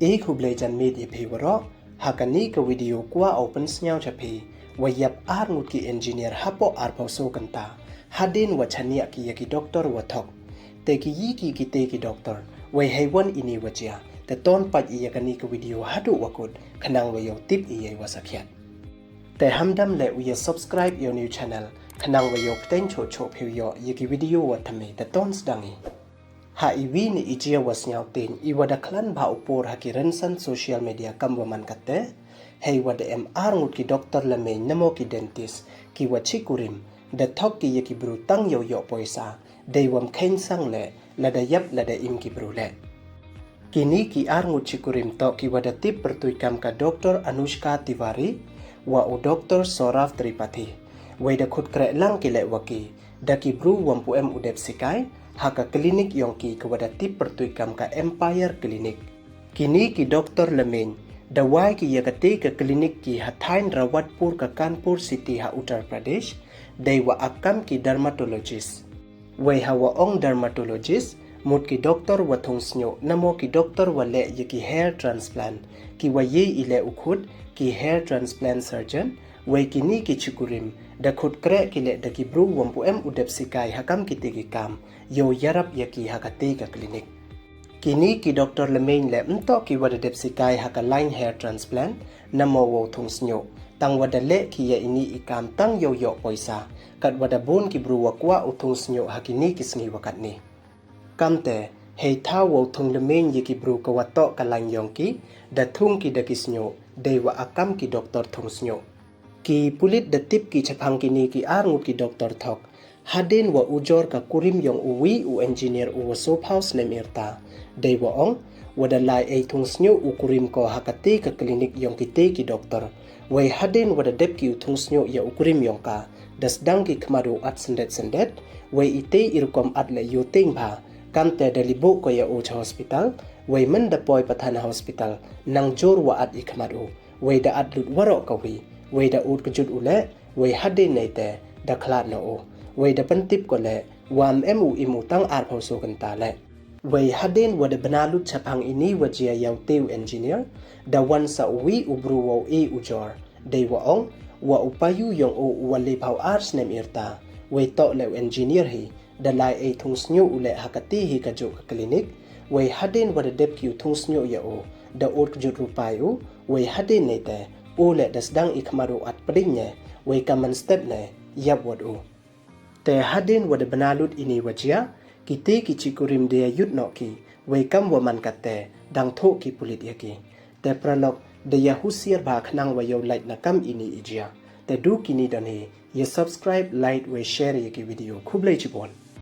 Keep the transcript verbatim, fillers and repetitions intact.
E khublei janmiet ya phi waroh, ha kani ka video kwah o pynsngew cha phi, wa yap ar ngut ki engineer hapoh arphaw soo kynta, hadien wa chaniah ki ya ki doctor wa thok. Te ki yi ki kite ki doctor, wei hei wan ini wa jia, te ton pait i ya kani ka video haduh wa kut, khnang wa yoh tip i ya i wa sakhiat. Te hamdam le u ya subscribe ya u new channel, khnang wa yoh pteng choh choh phi u yoh ya ki video wa thymme, te ton sdang i. Ha i wi ni i jia wa sngewthiñ, i wa da khlan bha u por ha ki rynsan social media kam wa man kate, hei wa da em ar ngut ki doctor lameiñ namo ki dentist, ki wa chi kurim, da thok ki ya ki bru tang yow yoh poisa, dei wam kheiñ sang le, lada yap lada im ki bru le. Kini ki ar ngut chi kurim toh ki wa da tip pyrtuit kam ka doctor Anushka Tiwari, wa u doctor Saurav Tripathi. Wei da khut kreh lang ki le wa ki, da ki bru wam pu em u dep sikai, ha ka klinik yong ki ka wa da tip pyrtuit kam ka Empire Clinic. Kini ki doctor lameiñ, da wai ki ya kate ka klinik ki ha thaiñ Rawatpur ka Kanpur City ha Uttar Pradesh, dei wa akam ki dermatologist. Wei ha wa ong dermatologist, mut ki doctor wa thung snyoh, namo ki doctor wa leh ya ki hair transplant, ki wa ye i le u khut, ki hair transplant surgeon, wei kini ki chi kurim, da khut kreh ki le da ki bru wam pu em u dep sikai ha kam kite ki kam, yow yarap ya ki ha kate ka klinik. Kini ki doctor lameiñ le mtoh ki wa da dep sikai ha ka line hair transplant, namo wow thung snyoh, tang wa da leh ki ya ini i kam tang yow yoh poisa, kat wa da bun ki bru wa kwah u thung snyoh ha kini ki sngi wa katni. Kamte, hei thaw wow thung lameiñ ya ki bru ka wa toh ka line yong ki, da thung ki da ki snyoh, dei wa akam ki doctor thung snyoh. Ki pulit da tip ki chaphang kini ki ar ngut ki doctor thok, hadien wa ujor ka kurim yong u wi u engineer u wa soophaw snem irta, dei wa ong, wa da lai ei thung snyoh u kurim ko ha kate ka klinik yong kite ki doctor. Wei hadien wa da dep ki u thung snyoh ya u kurim yong ka, da sdang ki khmat u at syndet syndet, wei ite i rukom at le yow teng bha, kamte da liboh ko ya u cha hospital, wei man da poi pathan hospital, nang jur wa at i khmat u, wei da at lut waroh ka wi, wei da ut kjut u le, wei hadien neite, da khlad noh u, wei da pyntip ko le, wam em u im u tang arphaw soo kynta le. Wei hadien wa da bna lut chaphang ini wa jia ya ute u engineer, da wan sa u wi u bru wow e ujor, dei wa ong, wa u payu yong u u wa lephaw ar snem irta, wei toh le u engineer hi, da lai ei thung snyoh u le ha kate hi ka juh ka klinik, wei hadien wa da dep ki u thung snyoh ya u, da ut kjut rupai u, wei hadien neite, u le da sdang i khmat u at pdeng ne, wei ka man step ne, yap wat u. Te hadien wa da bna lut ini wa jia, kite ki chi kurim da ya yut noh ki, wei kam wa man kate, dang thoh ki pulit ya ki. Te paralok, da ya husiar bha khnang wa yow lait na kam ini i jia. Te du kini don hi, ya subscribe, like, wei share ya ki video. Khublei chibun.